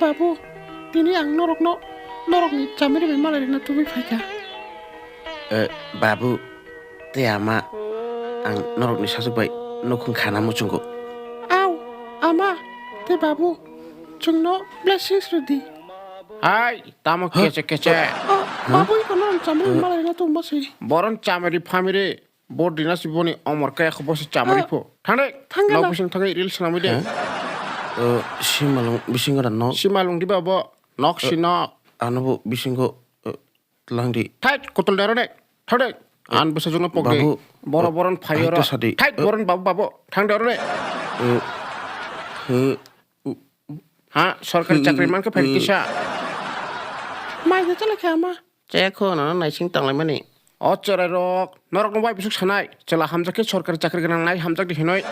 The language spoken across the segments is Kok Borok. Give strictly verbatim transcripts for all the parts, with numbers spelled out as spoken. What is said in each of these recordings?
Babu, tini ang norokno, norokni chamari bai malai rwna tubui phaikha. Eh, babu, tei ama, ang norokni sajwk bai nukhung khana muchungo. Au, ama, tei babu, chwngno blessings rwdi. Hai, tamo keche keche. Oh, babu, iko norok chamari bai malai rwna tubui masi. Boron chamari phamiri. Bo dina si boni omor kaya kho bo se chamari pho. Thang de. Thang de. Nok bising thangwi reel swnamwi de. He? O, simalung bisingo da nok. Simalung diba bo nok si nok. Ano bo bisingo, o, tlang di. Thait, kotol daro de. Thang de. An bwsa jungno pok de. Babu, boro o, boron phayo ai to ro. Sadi. Thait, o, boron babu, babu. Thang daro de. O, he, u, ha, sorkari chakri man khe phaikisa. Mai de chala khe ama. Chaya kho, nono naising tanglaimani. O chwrairok, norokno bai bwswk sanai? Chwla hamjak khe sorkari chakri gwnang nai hamjak di hinoi.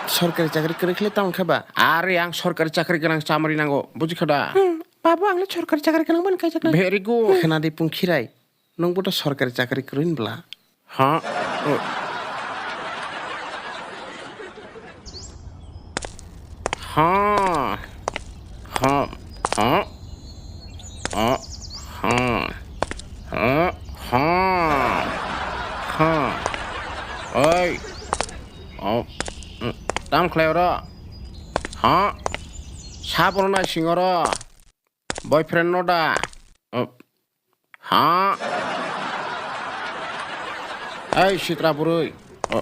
Sorkari chakri kwrwi khle tamo khe ba? Are ang sorkari chakri gwnang chamari nango, buji kha da? Hmm, babu, ang le sorkari chakri gwnang bani kaijaknai. Very good. Khna di Pungkhirai, nwng bo to sorkari chakri kwrwi bla. Ha? O. Ha. Ha. Ha. Ha. Ha. Ha. Ha. Ha. Oi. O. Mm. Tam khlai oro. Ha. Sabono naising oro. Boyfriend no da? O. Ha? Ei, sitra bwrwi. O,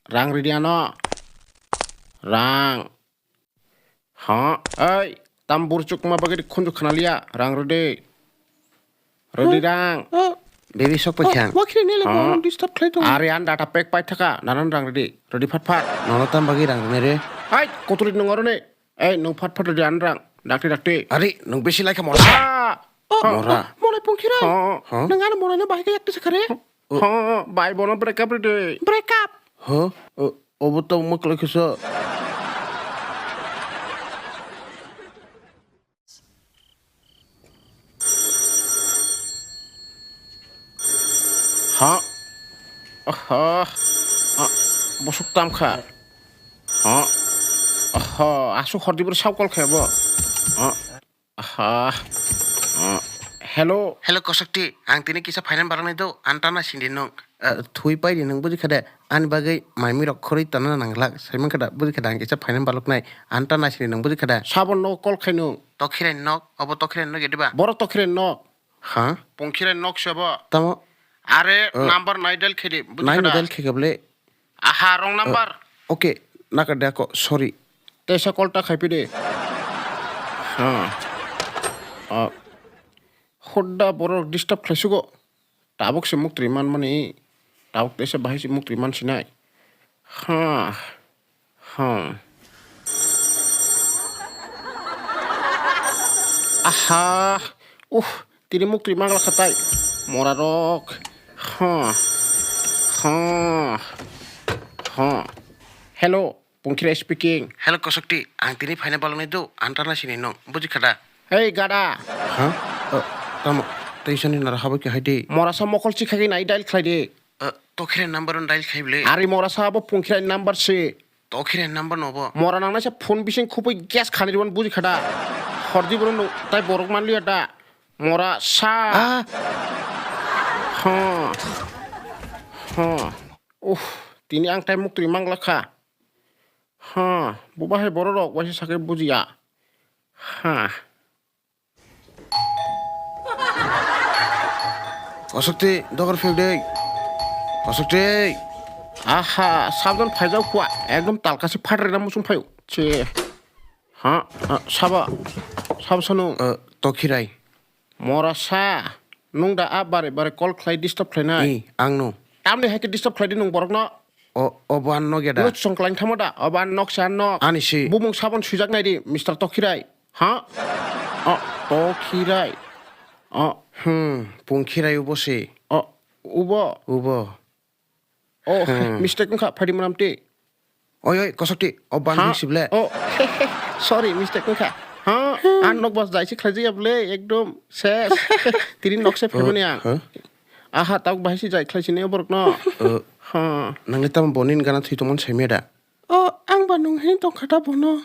rang ridi ano. Rang. Ha? Ei, tam burchuk ma bagwi khunju khna liya. Rang ridi. Ridi rang. Baby sok paikha. Wakri nile mo disturb khlai tongo. Are an data pack pai thaka. Nanan rang ridi. Ridi phat phat. Nono tam bagwi rang rine re. Hai, kotuli nung oro ne. Ei, nwng phat phat rwdi ani rang. Dakti, dakti. Ari, nwng bisi lai kha mora. Ah! Oh, mora. Oh, Monai Pungkhirai. Oh. Huh? Nwng ano Monai no bahai khe yakti sakha re? Oh. Oh, bai bono break up rwdi. Break up? Huh? Oh, obo to mwklo khe so. Ha? Aha. Ah, bosok tam kha. Ha? Aha, asuk hordi bwrwi sau kol khe bo. Ha? Aha. Ah, hello. Hello, Kosokti. Ang tini kisa finance baloknai do. Antana sindi nung. Eh, thui pai di nung buji kha de. Ani bagwi maimi rok khorwi tana nanglak. Saimang kha da buji kha da ang kisa finance baloknai. Antana sindi nung buji kha da. Sabon no kol khai nung. Tokhirai nok. Obo Tokhirai nok ya diba? Borok Tokhirai nok. Ha? Pungkhirai nok se bo. Tamo? Are, eh, number nai dial khe di, buji kha da? Nai dial khe kable. Aha, wrong number. Eh, okay, naka de ako, sorry. Tesa call ta khai pi de. Ha. Ah. Hodda borok disturb khlai sugo. Tabuk se muktri man mani. Tabuk tesa bahai se muktri man sinai. Ha. Hmm. Aha. Uh, tini muktwi mangla khatai. Mora rok. Ha. Ha. Ha. Hello, Pungkhirai speaking. Hello, Kosokti. Ang tini phaina baloknai do. Antana sini nung. Buji kha da? Hey, gada. Ha? Uh, tamo. Tei sani nara habo khe hai de. Mora sa mokol chikhagwi nai dial khlai de. Uh, Tokhirai number on dial khai bwle. Ari mora sa abo Pungkhirai number se. Tokhirai number no bo. Mora nang naisa phone bising khupui gas khani rwmani buji kha da. Hordi bro no tai borok man liya da. Mora sa. Ah. Ha. Ha. Uff, tini ang tai muktwi mangla kha. Ha, buba hai borok rok waisa sakai bujiya. Ha. Kosokti, dogar phek de. Kosokti. Aha, sabdan phaijak khua. Ekdom talkasi phatrina muchung phaio. Che. Ha, ha, saba. Saba sanu. Eh, Tokhirai. Mora sa. Nung da a bare bare call khlai disturb khlainai. I, ang no. Tamni hai khe disturb khlai di nung borok no. O, obo an nok ya da? Nuk song klaing thamo da? Obo an nok se an nok. Ani si. Bumung sabon swijak nai di, Mister Tokhirai. Ha? O, Tokhirai. O. Hmm, Pungkhirai ubo si. O, ubo. Ubo. O, hmm. Mistake wngkha, phadi mwnam ti. Oi, oi, kosok ti. O, ban ha? Ring si ble. O, sorry, mistake wngkha. Ha? Hmm. An nok bas jai si khlai jaya ble, ekdom ses. Tini nok se phaimani ang. Ha? Aha, tabuk bahai si jai khlai sini borok no. O, ha. Nangni tamo bonin gana thwi tongmani saimya da? O, ang ba nung hin tongkha da bono.